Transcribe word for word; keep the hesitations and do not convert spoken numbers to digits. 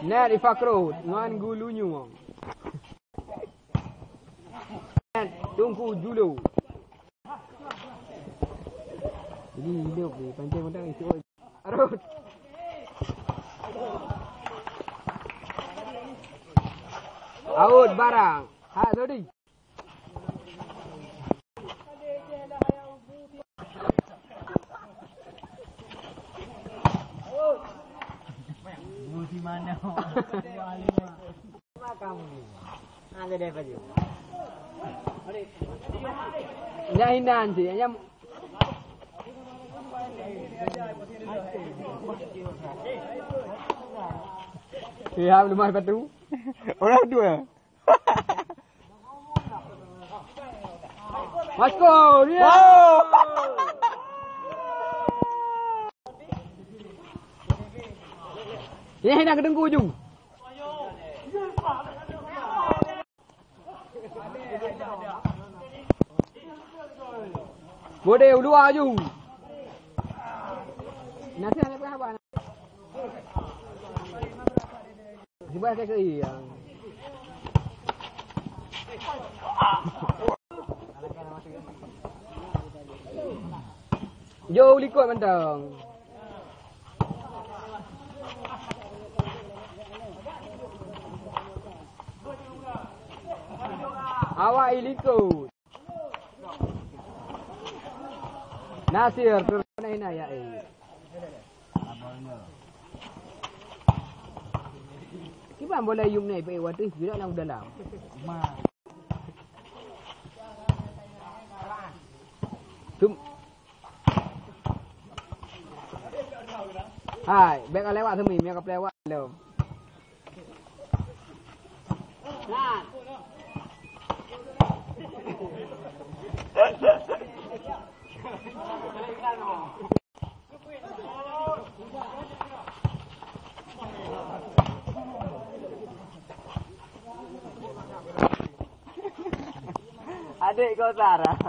Nyan Ifakrut ngon Gulu Nyueng. Nyan Teungku Julo. Ini hidup ni, pancing mentang itu. Arut. Out barang. Hak Zodi. Nyan hinan cit, nyan. Ya, belum ada batu. Orang dua. Maskor, ya. Wow. Ini nak kedengku ujung. Bode ulua ujung. Nasi ada berapa? Sebelah kaki, ya. Jauh likot mantong. Awak i likot. Nasir, turun na ya, eh. Kiban bola yum ni, pai watèe gerak lam dalam. Tum. Hai, bèk ka lewat semi, mia ka lewat lom. Adik kau Sarah.